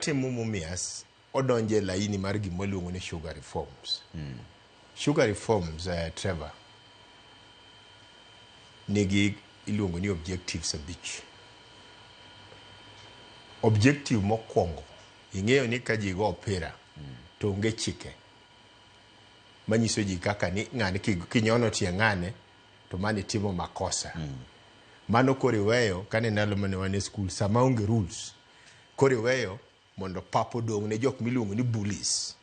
Timo Mumias odonjo e laini mar gima waluongo ni sugar reforms. Sugar reforms, Trevor, nigi iluongo ni objectives 5. Objective mokwongo, ing'eyo ni ka ji go opira to onge chike manyiso ji kaka ni ng'ane kinyono tie ng'ane to mano itimo makosa. Mano koro iweyo kane ndalo mane wan e skul sama onge rules koro iweyo mondo pap odong' ne jok miluongo ni bullies,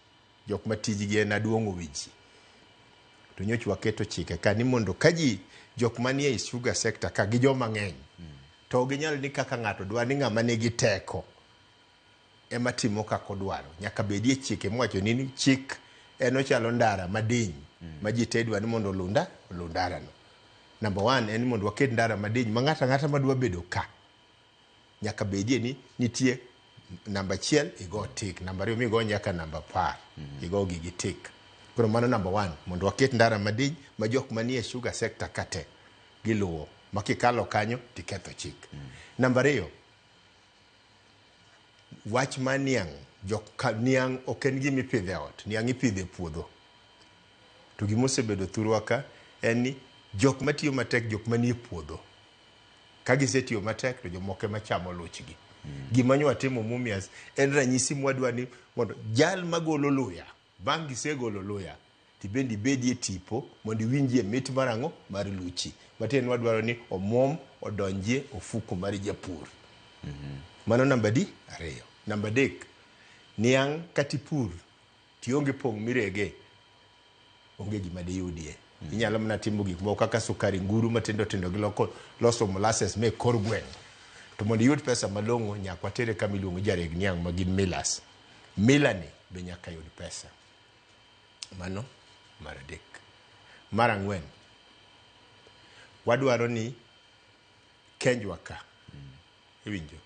jok ma tijgi en aduong'o wi ji. To nyocha waketo chike ka ni mondo ka ji jok manie e sugar sector ka gi joma ng'eny to ok ginyal ni kaka ng'ato dwa ni ng'ama nigi teko ema timo kaka odwaro. Nyaka bedie chike miwacho ni chik en ochalo ndara madiny ma ji te dwa ni mondo oluw ndarano. Number 1 en ni mondo waket ndara madiny ma ng'ato ang'ata madwa bedo ka nyaka bedie ni nitie namba 1 igo tik, namba 2 migo nyaka namba 10 igo gigi tik. Koro mano namba 1, mondo waket ndara madiny ma jok manie sugar sector ka te giluwo, ma kikalo kanyo tiketho chik. Namba 2, wach mar niang', niang' ok en gima ipidho e ot, niang' ipidho e puodho. To gima osebedo thurwa ka en ni jok matiyo matek, jok manie puodho, ka gisetiyo matek to jomoko ema chamo luchgi. Gima nyo watimo Mumias en ranyisi mwadwa ni mondo jal magolo luya, bang' gisegolo luya, tibende ibedie tipo mondo iwinjie mit mar ang'o? Mar luchi. Matiende ni wadwaro ni omuom odonjie ofuko mar japur. Mano namba di 2. Namba 3, niang' katipur tionge pong' mirege, onge gima diyudie. Inyalo mana timo gik moko kaka sukari nguru matindo tindo gi loso molasses me kor gweng'. To mondo iyud pesa malong'o nyaka watere kama iluongo jareg niang' ma gin millers. Miller ni be nyaka yud pesa. Mano mar 3. Mar 4, wadwaro ni Kenjwa ka, iwinjo?